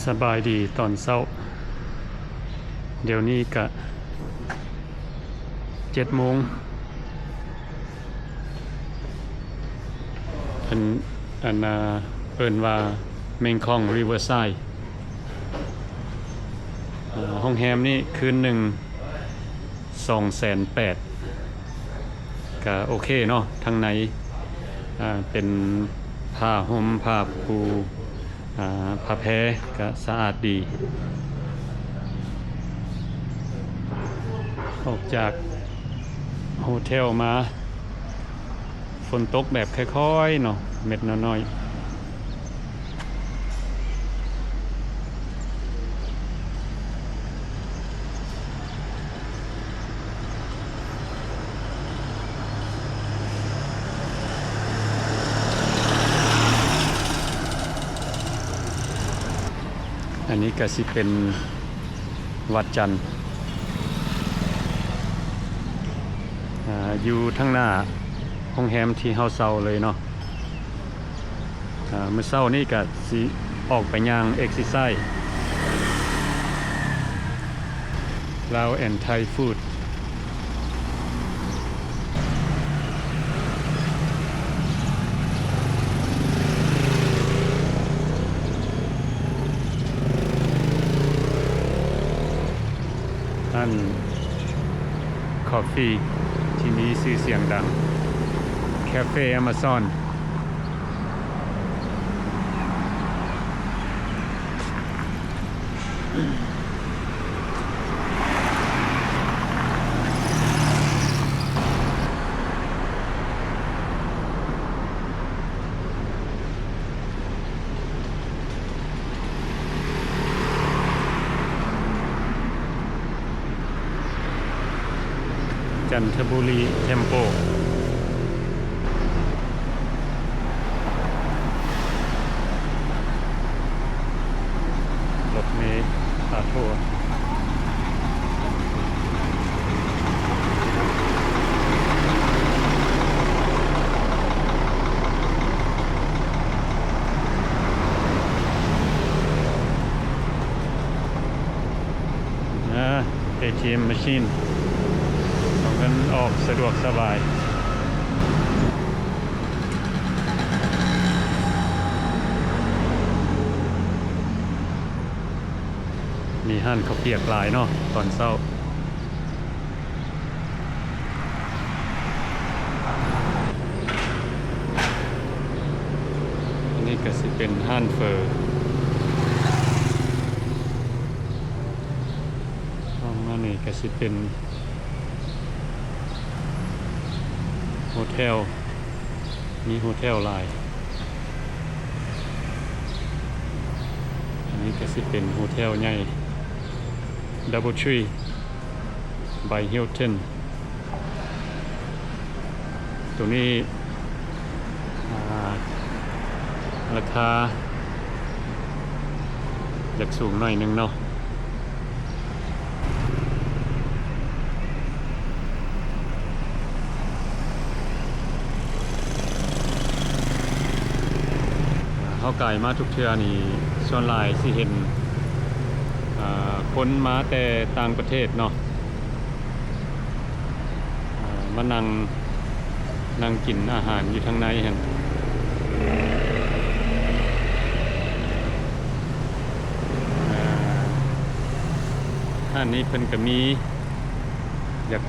ສະບາຍດີຕອນເຊົ້າ. ດຽວນີ້ກະເຈັດໂມງ. ອັນ ອັນ ອ່າ ເອີ້ນວ່າ Mekong Riverside. ອ່າ ໂຮງແຮມນີ້ຄືນໜຶ່ງສອງແສນແປດ ກະໂອເຄເນາະ. ທາງໃນ ອ່າ ເປັນຜ້າຫົ່ມ ຜ້າປູ ອ່າ ຜ້າແພກະສະອາດດີ. ອອກຈາກໂຮເທວມາ ຝົນຕົກແບບຄ່ອຍໆເນາະ ເມັດນ້ອຍໆ. ອັນນີ້ກະຊິເປັນວັດຈັນ ອ່າ ຢູ່ທາງໜ້າໂຮງແຮມທີ່ເຮົາເຊົ່າເລີຍເນາະ. ອ່າ ມື້ເຊົ້ານີ້ກະຊິອອກໄປຍ່າງເອັກເຊີໄຊ Lao and Thai food. ຮ້ານຄອຟຟີທີ່ມີຊື່ສຽງດັງ Cafe Amazon. ຈັນທະບູລີເທັມໂປ ລົດເມພາທົວ. ອາ ເອທີເອັມມາຊີນ ເອົາເງິນອອກສະດວກສະບາຍ. ມີຮ້ານເຂົ້າປຽກຫຼາຍເນາະຕອນເຊົ້າ. ອັນນີ້ກະຊິເປັນຮ້ານເຝີ ອອກມານີ້ກະຊິເປັນໂຮເທວ ມີໂຮເທວຫຼາຍ. ອັນນີ້ກະຊິເປັນໂຮເທວໃຫຍ່ DoubleTree by Hilton. ໂຕນີ້ ອ່າ ລາຄາຢາກສູງໜ້ອຍໜຶ່ງເນາະ. ເຮົາກາຍມາທຸກເທື່ອນີ້ ສ່ວນຫຼາຍຊິເຫັນ ເອີ ຄົນມາແຕ່ຕ່າງປະເທດເນາະ. ເອີ ມານັ່ງ ນັ່ງກິນອາຫານຢູ່ທາງໃນຫັ້ນ. ເອີ ຮ້ານນີ້ເພິ່ນກະມີ ຢາກ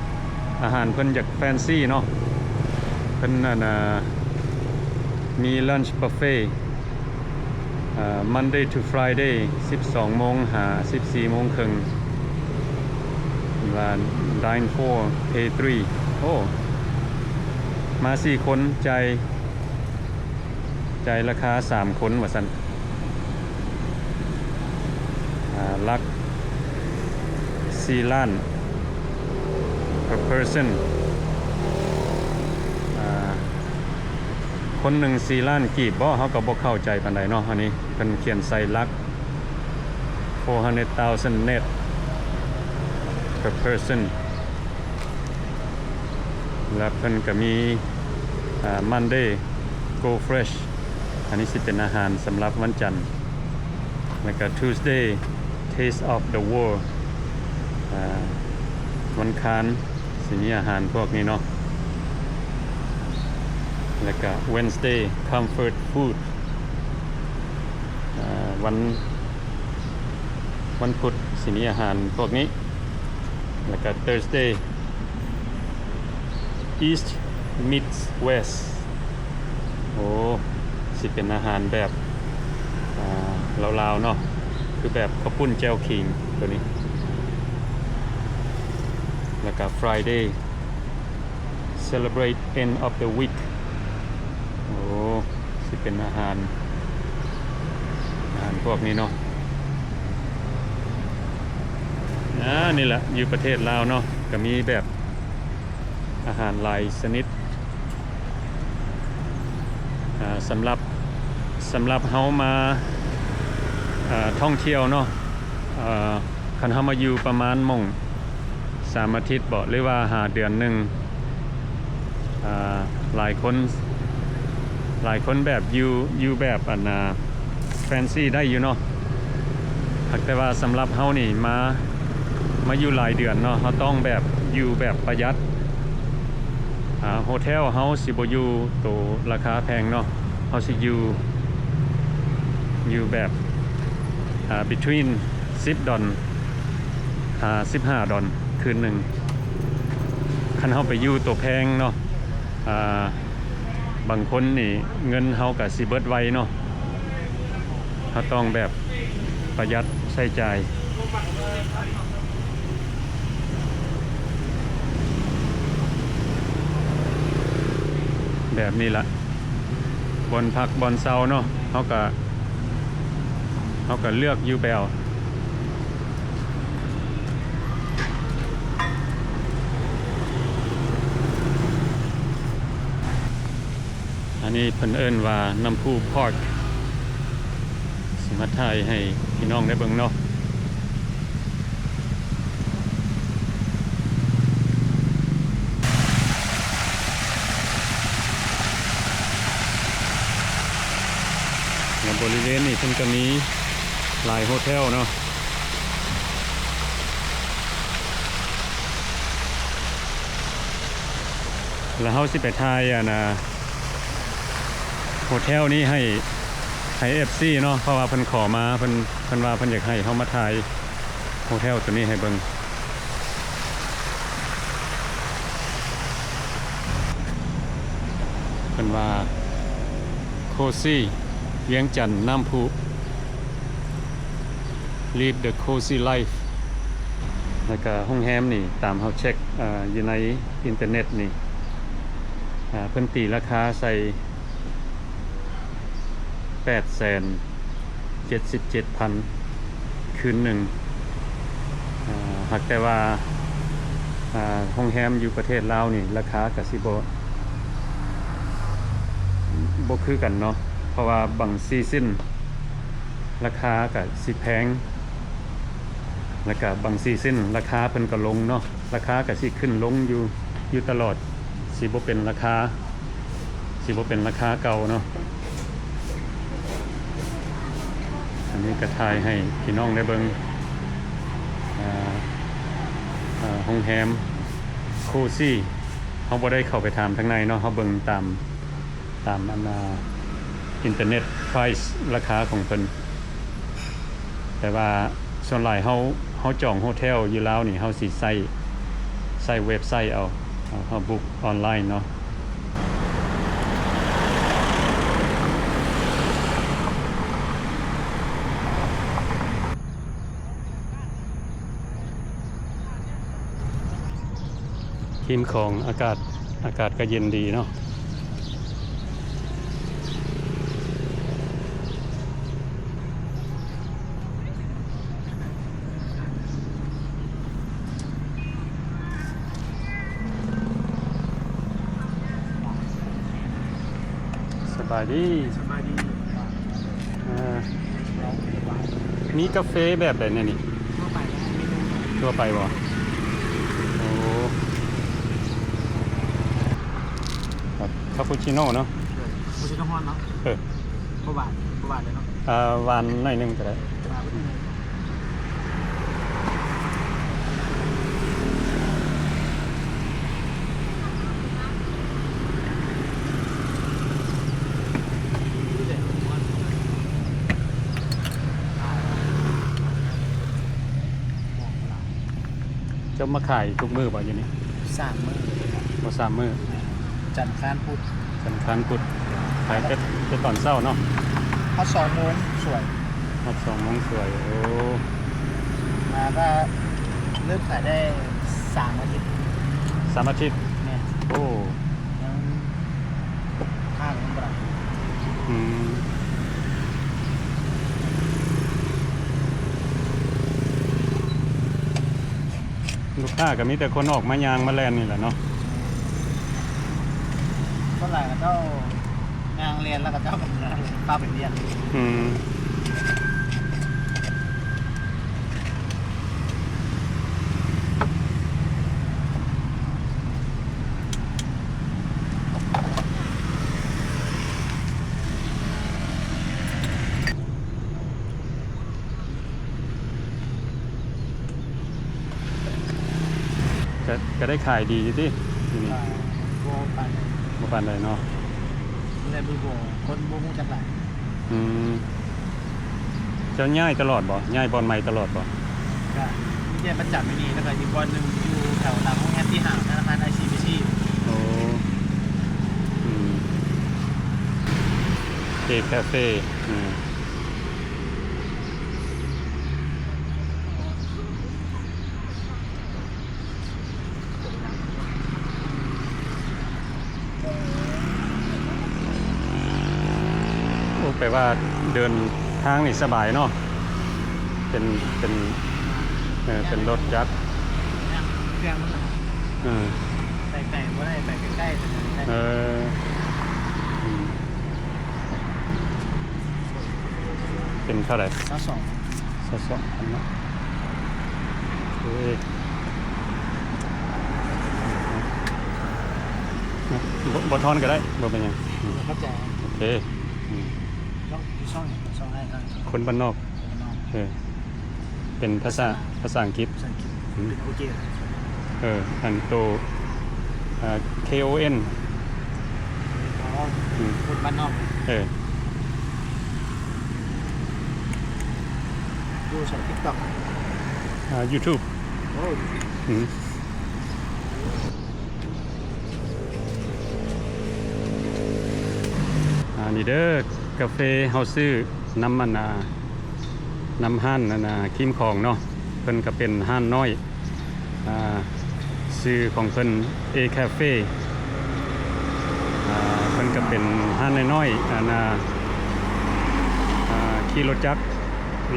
ອາຫານເພິ່ນຢາກແຟນຊີເນາະ. ເພິ່ນ ອັນ ເອີ ມີ lunch buffet ເອີ Monday to Friday ສິບສອງໂມງຫາສິບສີ່ໂມງເຄິ່ງ ວ່າ dine four, pay three. ໂອ້ ມາສີ່ຄົນ ຈ່າຍ ຈ່າຍລາຄາສາມຄົນວ່າຊັ້ນ. ອ່າ ຫຼັກສີ່ລ້ານ per person. ອ່າ ຄົນໜຶ່ງສີ່ລ້ານກີບບໍ? ເຮົາກະບໍ່ເຂົ້າໃຈປານໃດເນາະ. ອັນນີ້ເພິ່ນຂຽນໃສ່ຫຼັກ four hundred thousand net per person. ແລະເພິ່ນກະມີ ອ່າ Monday Go Fresh. ອັນນີ້ຊິເປັນອາຫານສຳລັບວັນຈັນ. ແລ້ວກະ Tuesday Taste of the World ອາ ວັນຄານຊິມີອາຫານພວກນີ້ເນາະ ແລ້ວກະ Wednesday Comfort Food ອາ ວັນ ວັນພຸດຊິມີອາຫານພວກນີ້ ແລ້ວກະ Thursday East meets West ໂອ້ ຊິເປັນອາຫານແບບ ອ່າ ລາວໆເນາະ ຄືແບບເຂົ້າປຸ້ນແຈ່ວຂີງໂຕນີ້ ແລ້ວກະ Friday Celebrate End of the Week ໂອ້ ຊິເປັນອາຫານ ອາຫານພວກນີ້ເນາະ ອາ ນີ້ແຫຼະ ຢູ່ປະເທດລາວເນາະ ກະມີແບບ ອາຫານຫຼາຍຊະນິດ ອາ ສຳລັບ ສຳລັບເຮົາມາ ອາ ທ່ອງທ່ຽວເນາະ ອາ ຄັນເຮົາມາຢູ່ປະມານໝ່ອງສາມອາທິດເບາະ ຫຼືວ່າຫາເດືອນໜຶ່ງ ອາ ຫຼາຍຄົນ ຫຼາຍຄົນແບບຢູ່ ຢູ່ແບບ ອັນນາ fancy ໄດ້ຢູ່ເນາະ ຫາກແຕ່ວ່າສຳລັບເຮົານີ້ມາ ມາຢູ່ຫຼາຍເດືອນເນາະ ເຮົາຕ້ອງແບບຢູ່ແບບປະຢັດ ອາ ໂຮເທວເຮົາຊິບໍ່ຢູ່ໂຕລາຄາແພງເນາະ ເຮົາຊິຢູ່ ຢູ່ແບບ ອາ between ສິບດອນ ຫາ ສິບຫ້າດອນ ຄືນໜຶ່ງ ຄັນເຮົາໄປຢູ່ໂຕແພງເນາະ ອາ ບາງຄົນນີ້ເງິນເຮົາກະຊິເບິດໄວເນາະ ເຮົາຕ້ອງແບບປະຢັດໃຊ້ຈ່າຍ ແບບນີ້ລະ ບ່ອນພັກບ່ອນເຊົາເນາະ ເຮົາກະ ເຮົາກະເລືອກຢູ່ແບບ ອັນນີ້ເພິ່ນເອີ້ນວ່ານ້ຳພຸ Park ຊິມາຖ່າຍໃຫ້ພີ່ນ້ອງໄດ້ເບິ່ງເນາະ ແລະ ບໍລິເວນນີ້ເພິ່ນກະມີຫຼາຍໂຮເທວເນາະ ແລ້ວເຮົາຊິໄປຖ່າຍ ອັນນາ ໂຮເທວນີ້ໃຫ້ ໃຫ້ ເອັຟຊີ ເນາະ ເພາະວ່າເພິ່ນຂໍມາ ເພິ່ນ ເພິ່ນວ່າເພິ່ນຢາກໃຫ້ເຮົາມາຖ່າຍໂຮເທວໂຕນີ້ໃຫ້ເບິ່ງ ເພິ່ນວ່າ Cozy ວຽງຈັນນ້ຳພຸ Live the cozy life ແລ້ວກະໂຮງແຮມນີ້ ຕາມເຮົາເຊັກ ເອີ ຢູ່ໃນອິນເຕີເນັດນີ້ ເພິ່ນຕີລາຄາໃສ່ ແປດແສນເຈັດສິບເຈັດພັນ ຄືນໜຶ່ງ ຫາກແຕ່ວ່າ ໂຮງແຮມຢູ່ປະເທດລາວນີ້ ລາຄາກະຊິບໍ່ ບໍ່ຄືກັນເນາະ ເພາະວ່າບາງຊີຊັນ ລາຄາກະຊິແພງ ແລ້ວກະບາງຊີຊັນ ລາຄາເພິ່ນກະລົງເນາະ ລາຄາກະຊິຂຶ້ນລົງຢູ່ ຢູ່ຕະຫຼອດ ຊິບໍ່ເປັນລາຄາ ຊິບໍ່ເປັນລາຄາເກົ່າເນາະ ອັນນີ້ກະຖ່າຍໃຫ້ພີ່ນ້ອງໄດ້ເບິ່ງ ອາ ອາ ໂຮງແຮມ Cozy ເຮົາບໍ່ໄດ້ເຂົ້າໄປຖາມທາງໃນເນາະ ເຮົາເບິ່ງຕາມ ຕາມອັນ ອາ ອິນເຕີເນັດ price ລາຄາຂອງເພິ່ນ ແຕ່ວ່າສ່ວນຫຼາຍເຮົາ ເຮົາຈອງໂຮເທວຢູ່ລາວນີ້ ເຮົາຊິໃຊ້ ໃຊ້ເວັບໄຊເອົາ ເຮົາ ເຮົາບຸກອອນລາຍເນາະ. ຮິມຂອງ ອາກາດ ອາກາດກະເຢັນດີເນາະ. ສະບາຍດີ ສະບາຍດີ. ເອີ ມີກາເຟແບບໃດແດ່ນີ້? ທົ່ວໄປ ທົ່ວໄປບໍ່? ໂອ້ ຄາປູຊິໂນເນາະ. ເອີ ຄາປູຊິໂນຮ້ອນເນາະ. ເອີ ບໍ່ຫວານ ບໍ່ຫວານເລີຍເນາະ. ອ່າ ຫວານໜ້ອຍໜຶ່ງກະໄດ້. ອ່າ ເຈົ້າມາຂາຍທຸກມື້ບໍ່ຢູ່ນີ້? ສາມມື້. ບໍ່ ສາມມື້. ຈັນ ຄານ ພຸດ. ຈັນ ຄານ ພຸດ. ຂາຍແຕ່ ແຕ່ຕອນເຊົ້າເນາະ? ຮອດສອງໂມງສວຍ. ຮອດສອງໂມງສວຍ. ໂອ້ ມາກໍເລີ່ມຂາຍໄດ້ສາມອາທິດ. ສາມອາທິດ? ແມ່ນ. ໂອ້ ຍັງຫ້າງມັນບໍ່ໄດ້. ອືມ. ລູກຄ້າກໍມີແຕ່ຄົນອອກມາຍ່າງມາແລ່ນນີ້ແຫຼະເນາະ. ສ່ວນຫຼາຍເຂົາເຈົ້າຍ່າງແລ່ນ ແລ້ວເຂົາເຈົ້າກໍພາໄປວຽກ. ອືມ. ກະ ກະໄດ້ຂາຍດີຢູ່ຕິ? ຢູ່ນີ້ ກະບໍ່ປານໃດ. ບໍ່ປານໃດເນາະ. ແລະ ບໍ່ ຄົນບໍ່ຮູ້ຈັກຫຼາຍ. ອືມ. ເຈົ້າຍ້າຍຕະຫຼອດບໍ່? ຍ້າຍບ່ອນໃໝ່ຕະຫຼອດບໍ່? ກະມີແຕ່ປະຈຳຢູ່ນີ້ ແລ້ວກະອີກບ່ອນໜຶ່ງຢູ່ແຖວຫຼັງໂຮງແຮມທີ່ຫ້າ ທະນາຄານ ໄອຊີບີຊີ. ໂອ້ ອືມ. ເອ ຄາເຟ. ອືມ. ໂອ້ ແປວ່າເດີນທາງນີ້ສະບາຍເນາະ. ເປັນ ເປັນ ເອີ ເປັນລົດຈັກ. ເອີ ໄປໄກບໍ່ໄດ້ ໄປໃກ້ໆ. ເອີ ອືມ. ເປັນເທົ່າໃດ? ຊາວສອງ. ຊາວສອງພັນເນາະ. ໂອເຄ ບໍ່ ບໍ່ທອນກໍໄດ້ ບໍ່ເປັນຫຍັງ. ອືມ ເຂົ້າໃຈ. ໂອເຄ ອືມ. ຊ່ອງ ຊ່ອງ ຊ່ອງໃຫ້ທາງຄົນບ້ານນອກ. ເອີ ເປັນພາສາ ພາສາອັງກິດ. ພາສາອັງກິດ. ອືມ ເປັນໂອເຄ. ເອີ ອັນໂຕ ເອີ ເຄ ໂອ ເອັນ. ອໍ ອືມ ຄົນບ້ານນອກ. ເອີ ຢູ່ໃສ? ຕິກຕັອກ. ອ່າ ຢູທູບ. ໂອ້ ອືມ. ອ່າ ນີ້ເດີ ກາເຟເຮົາຊື້ນຳ ອັນນ່າ ນຳຮ້ານ ອັນນ່າ ຄຣີມຂອງເນາະ. ເພິ່ນກໍເປັນຮ້ານນ້ອຍ ອ່າ ຊື່ຂອງເພິ່ນ ເອ ຄາເຟ. ອ່າ ເພິ່ນກໍເປັນຮ້ານນ້ອຍໆ ອັນນ່າ ອ່າ ຂີ່ລົດຈັກ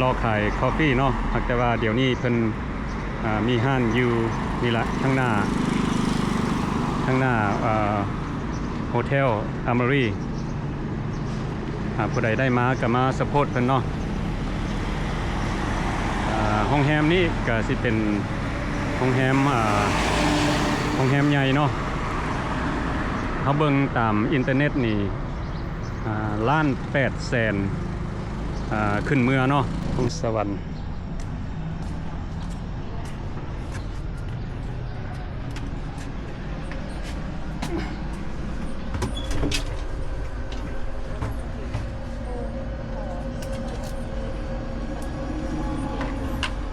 ລໍຂາຍຄອບຟີເນາະ. ຫາກແຕ່ວ່າດຽວນີ້ເພິ່ນ ອ່າ ມີຮ້ານຢູ່ນີ້ລະ ທາງໜ້າ ທາງໜ້າ ເອີ ໂຮເທວອາມາຣີ. ອ່າ ຜູ້ໃດໄດ້ມາກໍມາຊັບພອດເພິ່ນເນາະ. ອ່າ ໂຮງແຮມນີ້ກໍຊິເປັນໂຮງແຮມ ອ່າ ໂຮງແຮມໃຫຍ່ເນາະ. ເຮົາເບິ່ງຕາມອິນເຕີເນັດນີ້ ອ່າ ລ້ານແປດແສນ ອ່າ ຂຶ້ນເມືອເນາະ. ສະຫວັນ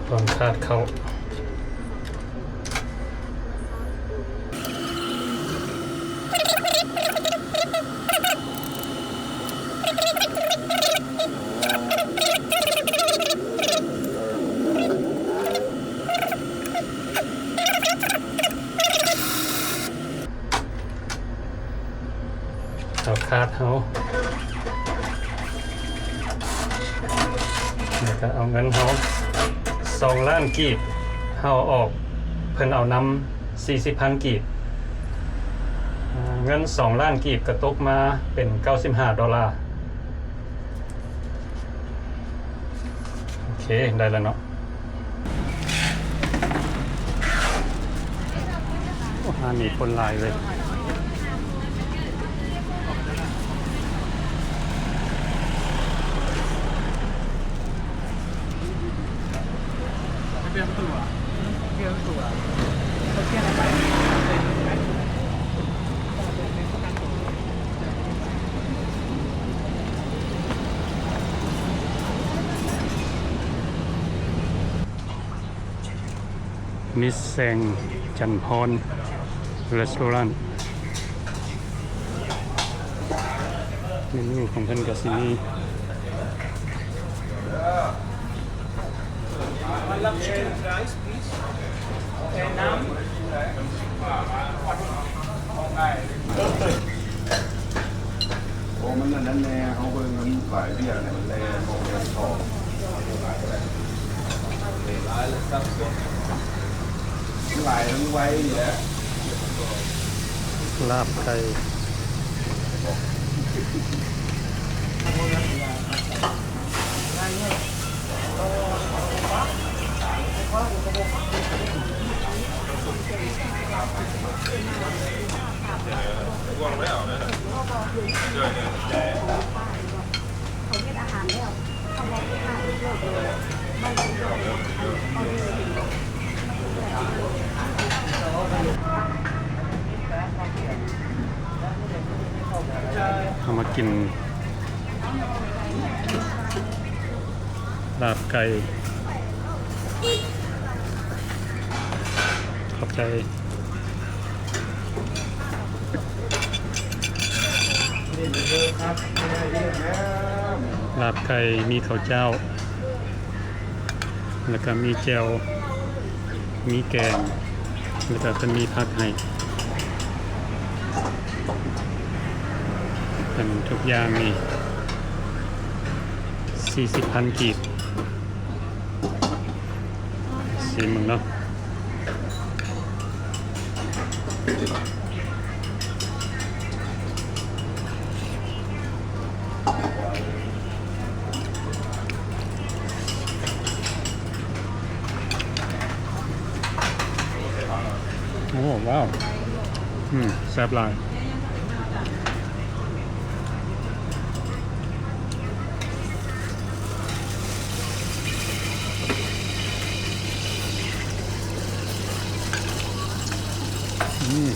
ຕອນຂາດເຂົ້າ. ເອົາຄາດເຮົາ ແລ້ວກໍເອົາເງິນເຮົາ ສອງລ້ານກີບ ເຮົາເອົາອອກ ເພິ່ນເອົານຳ ສີ່ສິບພັນກີບ. ເງິນສອງລ້ານກີບກໍຕົກມາເປັນເກົ້າສິບຫ້າໂດລາ. ໂອເຄ ໄດ້ແລ້ວເນາະ. ໂອ້ ຮ້ານນີ້ຄົນຫຼາຍເວີຍ. ມິສແສງຈັນພອນ ເຣສໂຕຣານ ເມນູຂອງເພິ່ນກໍຊິມີ ໂອ້ ມັນອັນນັ້ນແດ່ ເຮົາເບິ່ງມັນຫຼາຍວຽກແດ່ ມັນແລ່ນອອກແລ່ນເຂົ້າ ມັນຫຼາຍ ມັນໄວນີ້ແຫຼະ ລາບໄກ່. ເຮົາມາກິນ ລາບໄກ່ ຂອບໃຈ. ລາບໄກ່ມີເຂົ້າເຈົ້າ ແລ້ວກໍມີແຈ່ວ ມີແກງ ແລ້ວກໍເພິ່ນມີຜັກໃຫ້ ເປັນທຸກຢ່າງນີ້ ສີ່ສິບພັນກີບ. ຊີມເບິ່ງເນາະ. ໂອ້ ວ້າວ ອືມ ແຊບຫຼາຍ. ອືມ.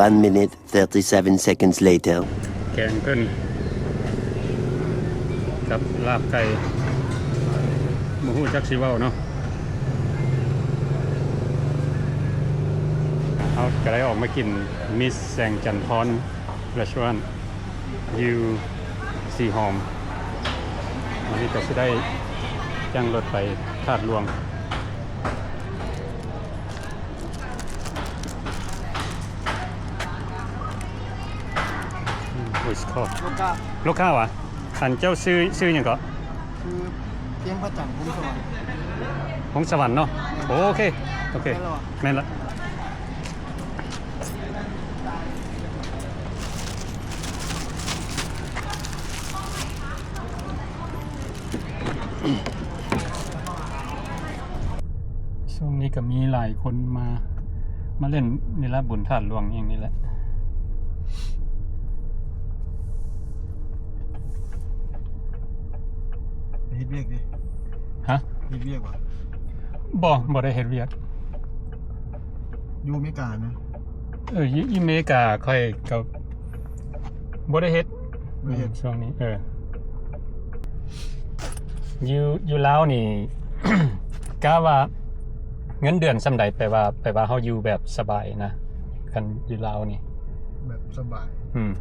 One minute, thirty-seven seconds later. ແກງເພິ່ນກັບລາບໄກ່ ບໍ່ຮູ້ຈັກຊິເວົ້າເນາະ. ເຮົາກໍໄດ້ອອກມາກິນມິສແສງຈັນພອນ ເຣສໂຕຣານ ຢູ່ສີຫອມ. ວັນນີ້ກໍຊິໄດ້ນັ່ງລົດໄປທາດຫຼວງ. ອືມ ໂອ້ຍ ຂໍ ລູກຄ້າ ລູກຄ້າຫວາ? ອັນເຈົ້າຊື່ ຊື່ຫຍັງເກາະ? ຊື່ພຽງພະຈັນ ພົງສະຫວັນ ພົງສະຫວັນເນາະ. ໂອເຄ ໂອເຄ ແມ່ນລະ ແມ່ນລະ. ຊ່ວງນີ້ກໍມີຫຼາຍຄົນມາ ມາຫຼິ້ນນີ້ລະ ບຸນທາດຫຼວງອີ່ຫຍັງນີ້ແຫຼະ. ເຮັດວຽກເດ້? ຮະ? ເຮັດວຽກຫວາ? ບໍ່ ບໍ່ໄດ້ເຮັດວຽກ. ຢູ່ອາເມລິການະ? ເອີ ຢູ່ ຢູ່ອາເມລິກາຂ້ອຍກໍບໍ່ໄດ້ເຮັດ ບໍ່ເຮັດ ອືມ ຊ່ວງນີ້ ເອີ ຢູ່ ຢູ່ລາວນີ້ ກະວ່າເງິນເດືອນສ່ຳໃດ ແປວ່າ ແປວ່າເຮົາຢູ່ແບບສະບາຍນະ? ຄັນຢູ່ລາວນີ້ ແບບສະບາຍ ອືມ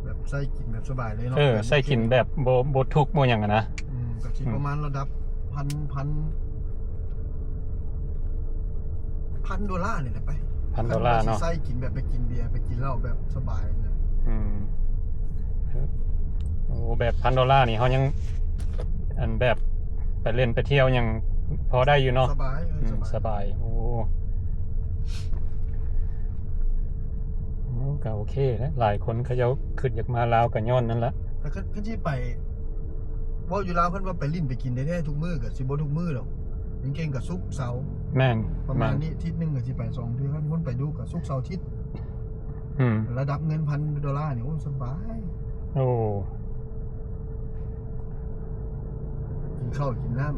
ແບບໃຊ້ກິນແບບສະບາຍເລີຍເນາະ. ເອີ ແບບ ໃຊ້ກິນແບບບໍ່ ບໍ່ທຸກບໍ່ຫຍັງຫັ້ນນະ. ອືມ ກໍຊິ ອືມ ປະມານລະດັບ ພັນ ພັນ ພັນໂດລານີ້ແຫຼະໄປ ພັນໂດລາເນາະ. ຄັນວ່າຊິໃຊ້ກິນແບບໄປກິນເບຍ ໄປກິນເຫຼົ້າແບບສະບາຍນະ. ອືມ ໂອ້ ແບບພັນໂດລານີ້ເຮົາຍັງ ອັນແບບໄປຫຼິ້ນໄປທ່ຽວຍັງພໍໄດ້ຢູ່ເນາະ. ສະບາຍ ເອີ ອືມ ສະບາຍ ສະບາຍ. ໂອ້ ໂອ້ ກໍໂອເຄແຫຼະ ຫຼາຍຄົນເຂົາເຈົ້າຄິດຢາກມາລາວກໍຍ້ອນນັ້ນລະ. ແຕ່ຄັນ ຄັນຊິໄປ ເວົ້າຢູ່ລາວ ເພິ່ນວ່າໄປຫຼິ້ນໄປກິນແທ້ໆທຸກມື້ ກໍຊິບໍ່ທຸກມື້ດອກ ເກັ່ງໆກໍສຸກເສົາ. ແມ່ນ ປະມານນີ້ ແມ່ນ ທິດໜຶ່ງກໍຊິໄປສອງເທື່ອ ຄັນຄົນໄປດຸກໍສຸກເສົາທິດ. ອືມ ລະດັບເງິນພັນໂດລານີ້ ໂອ້ ສະບາຍ. ໂອ້ ກິນເຂົ້າກິນນ້ຳ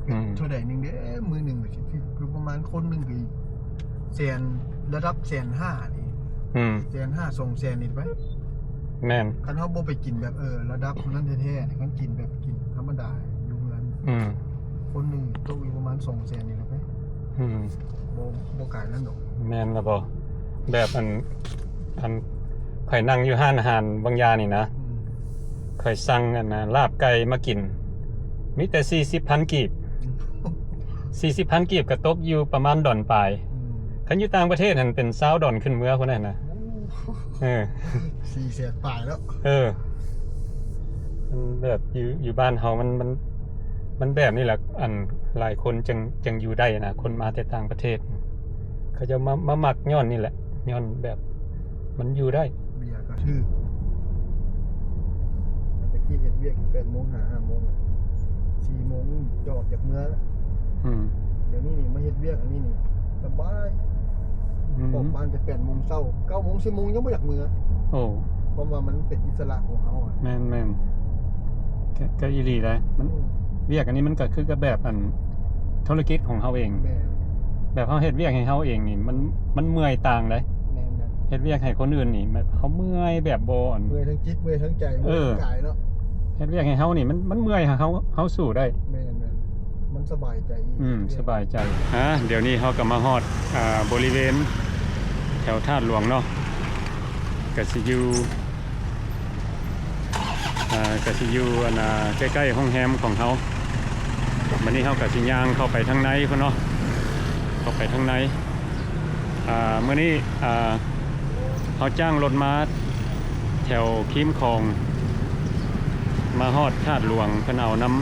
ອືມ ເທົ່າໃດໜຶ່ງເດ້ ມື້ໜຶ່ງກໍຊິ ຄືປະມານຄົນໜຶ່ງກໍ ແສນ ລະດັບແສນຫ້ານີ້ ອືມ ແສນຫ້າ ສອງແສນນີ້ໄປ. ແມ່ນ ຄັນເຮົາບໍ່ໄປກິນແບບ ເອີ ລະດັບນັ້ນແທ້ໆນີ້ ຄັນກິນແບບກິນທຳມະດາຢູ່ເຮືອນ ອືມ ຄົນໜຶ່ງຕົກຢູ່ປະມານສອງແສນນີ້ແຫຼະໄປ. ອືມ ບໍ່ ບໍ່ກາຍນັ້ນດອກ. ແມ່ນລະບໍ່? ແບບອັນ ອັນ ຂ້ອຍນັ່ງຢູ່ຮ້ານອາຫານບາງຢ່າງນີ້ນະ ອືມ ຂ້ອຍສັ່ງອັນນະ ລາບໄກ່ມາກິນ ມີແຕ່ສີ່ສິບພັນກີບ ອືມ ສີ່ສິບພັນກີບກໍຕົກຢູ່ປະມານດອນປາຍ. ອືມ ຄັນຢູ່ຕ່າງປະເທດຫັ້ນເປັນຊາວດອນຂຶ້ນເມືອພຸ້ນນະ. ໂອ້ ເອີ ສີ່ແສນປາຍແລ້ວ. ເອີ ມັນແບບຢູ່ ຢູ່ບ້ານເຮົາມັນ ມັນ ມັນແບບນີ້ແຫຼະ ອັນ ຫຼາຍຄົນຈຶ່ງ ຈຶ່ງຢູ່ໄດ້ນະ ຄົນມາແຕ່ຕ່າງປະເທດ ເຂົາເຈົ້າມາ ມາມັກຍ້ອນນີ້ແຫຼະ ຍ້ອນແບບມັນຢູ່ໄດ້. ເບຍກໍຖືກ ແຕ່ກີ້ເຮັດວຽກແປດໂມງ ຫາຫ້າໂມງ ສີ່ໂມງຈະອອກຈາກເມືອແລ້ວ. ອືມ ດຽວນີ້ນີ້ມາເຮັດວຽກອັນນີ້ນີ້ສະບາຍ ອືມ ອອກບ້ານແຕ່ແປດໂມງເຊົ້າ ເກົ້າໂມງ ສິບໂມງຍັງບໍ່ຢາກເມືອ. ໂອ້ ເພາະວ່າມັນເປັນອິດສະຫຼະຂອງເຮົາອະ. ແມ່ນໆ ກໍ ກໍອີ່ຫຼີໄດ໋ ມັນ ອືມ ວຽກອັນນີ້ມັນກໍຄືກັບແບບອັນ ທຸລະກິດຂອງເຮົາເອງ. ແມ່ນ ແບບເຮົາເຮັດວຽກໃຫ້ເຮົາເອງນີ້ ມັນ ມັນເມື່ອຍຕ່າງເດ້. ແມ່ນໆ ເຮັດວຽກໃຫ້ຄົນອື່ນນີ້ ແບບເຮົາເມື່ອຍແບບບໍ່ອັນ ເມື່ອຍທັງຈິດ ເມື່ອຍທັງໃຈ ເອີ ເມື່ອຍທັງກາຍເນາະ. ເຮັດວຽກໃຫ້ເຮົານີ້ ມັນ ມັນເມື່ອຍ ເຮົາ ເຮົາ ເຮົາສູ້ໄດ້. ແມ່ນໆ ມັນສະບາຍໃຈ. ອືມ ສະບາຍໃຈ. ອ່າ ດຽວນີ້ເຮົາກໍມາຮອດ ອ່າ ບໍລິເວນແຖວທາດຫຼວງເນາະ ກໍຊິຢູ່ ອ່າ ກໍຊິຢູ່ອັນນ່າ ໃກ້ໆໂຮງແຮມຂອງເຮົາ. ບັດນີ້ເຮົາກໍຊິຍ່າງເຂົ້າໄປທາງໃນພຸ້ນເນາະ ເຂົ້າໄປທາງໃນ. ອ່າ ມື້ນີ້ ອ່າ ເຮົາຈ້າງລົດມາແຖວຄີມຂອງ ມາຮອດທາດຫຼວງ ເພິ່ນເອົານຳ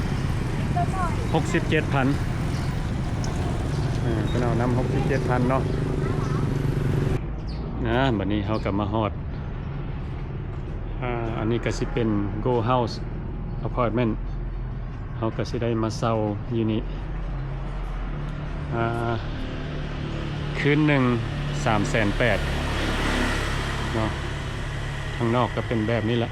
ຫົກສິບເຈັດພັນ ເອີ ເພິ່ນເອົານຳຫົກສິບເຈັດພັນເນາະ. ອ່າ ບັດນີ້ເຮົາກໍມາຮອດ ອ່າ ອັນນີ້ກໍຊິເປັນ Gold House Apartment ເຮົາກໍຊິໄດ້ມາເຊົ່າຢູ່ນີ້ ອ່າ ຄືນໜຶ່ງສາມແສນແປດເນາະ. ທາງນອກກໍເປັນແບບນີ້ແຫຼະ.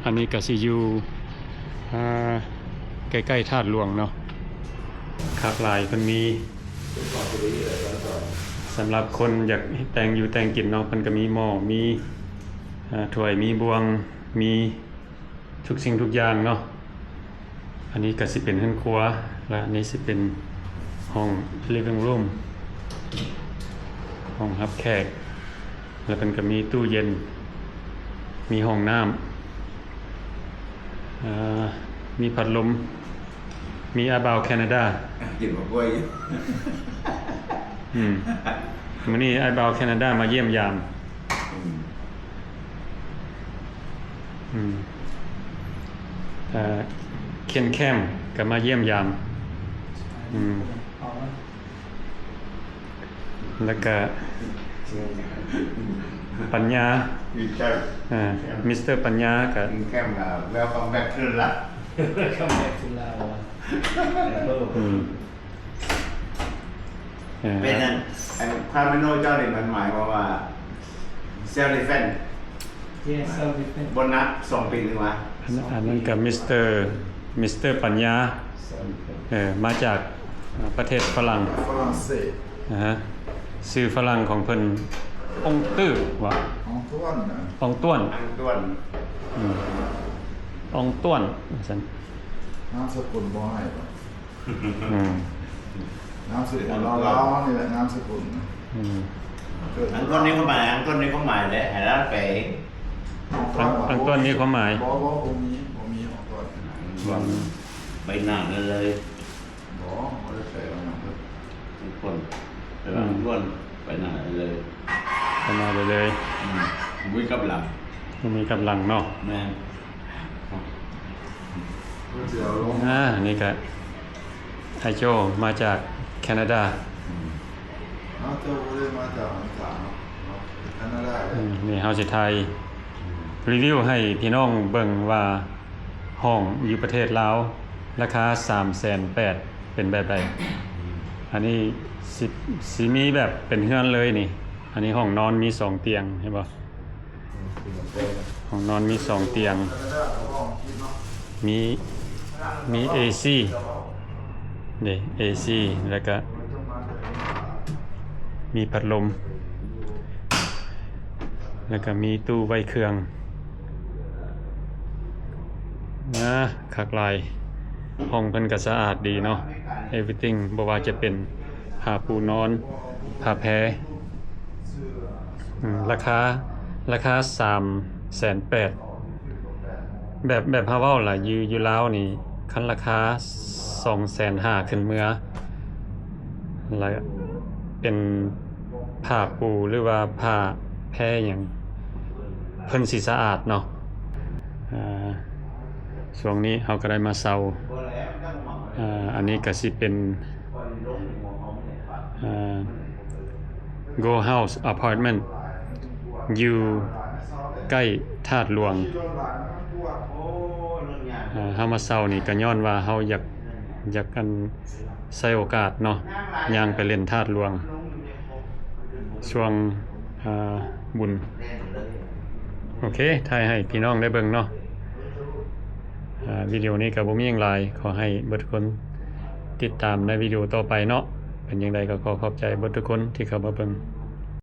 ອັນນີ້ກໍຊິຢູ່ ອ່າ ໃກ້ໆທາດຫຼວງເນາະ. ຄັກຫຼາຍ ເພິ່ນມີ ສຳລັບຄົນຢາກແຕ່ງຢູ່ແຕ່ງກິນເນາະ ເພິ່ນກໍມີໝໍ້ ມີ ອ່າ ຖ້ວຍ ມີບ່ວງ ມີທຸກສິ່ງທຸກຢ່າງເນາະ. ອັນນີ້ກໍຊິເປັນເຮືອນຄົວ ແລະ ອັນນີ້ຊິເປັນຫ້ອງ living room ຫ້ອງຮັບແຂກ ແລ້ວເພິ່ນກໍມີຕູ້ເຢັນ ມີຫ້ອງນ້ຳ ເອີ ມີພັດລົມ ມີອ້າຍບ່າວແຄນາດາ ກິນໝາກກ້ວຍຢູ່. ອືມ ມື້ນີ້ອ້າຍບ່າວແຄນາດາມາຢ້ຽມຢາມ. ອືມ ອືມ ເອີ ເຄນແຄມກໍມາຢ້ຽມຢາມ. ອືມ ແລ້ວກະປັນຍາ ມີແຄມ ເອີ ມິສເຕີປັນຍາກະ ແຄມ ອ່າ welcome back to love welcome back to love ອືມ ເອີ ເປັນຫຍັງ ອັນ ຄວາມເປັນໂນເຈົ້ານີ້ມັນໝາຍຄວາມວ່າ self defense Yes, self defense. ໂບນັດສອງປີນີ້ຫວາ? ອັນ ອັນນັ້ນກໍມິສເຕີ ມິສເຕີປັນຍາ ເອີ ມາຈາກປະເທດຝຣັ່ງ ຝຣັ່ງເສດ ອາຮະ ຊື່ຝຣັ່ງຂອງເພິ່ນ ອົງຕື້ຫວາ? ອອງຕ້ວນນະ ອອງຕ້ວນ ອອງຕ້ວນ ອືມ ອອງຕ້ວນວ່າຊັ້ນ ນາມສະກຸນບໍ່ໃຫ້ຫວາ? ອືມ ນາມສະກຸນລາວໆ ນີ້ແຫຼະ ນາມສະກຸນ ອືມ ເກີດ ອັນຕົ້ນນີ້ຄວາມໝາຍ ອັນຕົ້ນນີ້ຄວາມໝາຍແຫຼະ ໃຫ້ລາວແປເອງ ອັນ ອັນຕົ້ນມີຄວາມໝາຍ ບໍ່ ບໍ່ ບໍ່ມີ ບໍ່ມີ ອັນຕົ້ນ ອືມ ໃບໜ້ານັ້ນເລີຍ ບໍ່ ບໍ່ໄດ້ແປວ່າຫຍັງເລີຍ ອັນຕົ້ນ ແປວ່າ ອືມ ອັນຕົ້ນ ໃບໜ້ານັ້ນເລີຍ ໃບໜ້າໄປເລີຍ ອືມ ບໍ່ມີກັບຫຼັງ ບໍ່ມີກັບຫຼັງເນາະ ແມ່ນ ອ່າ ນີ້ກະ ໄອໂຈ ມາຈາກແຄນາດາ ອືມ ເຮົາເຈົ້າບໍ່ໄດ້ມາຈາກອາເມລິກາເນາະ ເນາະ ແຄນາດາ ອືມ ນີ້ເຮົາຊິຖ່າຍ ອືມ ຣີວິວໃຫ້ພີ່ນ້ອງເບິ່ງວ່າ ຫ້ອງຢູ່ປະເທດລາວ ລາຄາສາມແສນແປດ ເປັນແບບໃດ? ອັນນີ້ຊິ ຊິມີແບບເປັນເຮືອນເລີຍນີ້ ອັນນີ້ຫ້ອງນອນມີສອງຕຽງ ເຫັນບໍ່? ຫ້ອງນອນມີສອງຕຽງ ມີ ມີເອຊີເດ້ ເອຊີ ແລ້ວກະມີພັດລົມ ແລ້ວກະມີຕູ້ໄວ້ເຄື່ອງ. ອາ ຄັກຫຼາຍ. ຫ້ອງເພິ່ນກະສະອາດດີເນາະ everything ບໍ່ວ່າຈະເປັນຜ້າປູນອນ ຜ້າແພ. ອາ ລາຄາ ລາຄາສາມແສນແປດ. ແບບ ແບບເຮົາເວົ້າລະ ຢູ່ ຢູ່ລາວນີ້ ຄັນລາຄາສອງແສນຫ້າຂຶ້ນເມືອ ລະເປັນຜ້າປູ ຫຼືວ່າຜ້າແພຫຍັງ ເພິ່ນຊິສະອາດເນາະ. ອາ ຊ່ວງນີ້ເຮົາກະໄດ້ມາເຊົ່າ ອາ ອັນນີ້ກະຊິເປັນ ອາ Gold House Apartment ຢູ່ໃກ້ທາດຫຼວງ. ເຮົາມາເຊົ່ານີ້ກະຍ້ອນວ່າເຮົາຢາກ ຢາກ ອັນ ໃຊ້ໂອກາດເນາະ ຍ່າງໄປຫຼິ້ນທາດຫຼວງ ຊ່ວງ ອາ ບຸນ. ໂອເຄ ຖ່າຍໃຫ້ພີ່ນ້ອງໄດ້ເບິ່ງເນາະ. ອາ ວິດີໂອນີ້ກະບໍ່ມີຫຍັງຫຼາຍ ຂໍໃຫ້ເບິດທຸກຄົນຕິດຕາມໃນວິດີໂອຕໍ່ໄປເນາະ. ເປັນຈັ່ງໃດກະຂໍຂອບໃຈເບິດທຸກຄົນທີ່ເຂົ້າມາເບິ່ງ.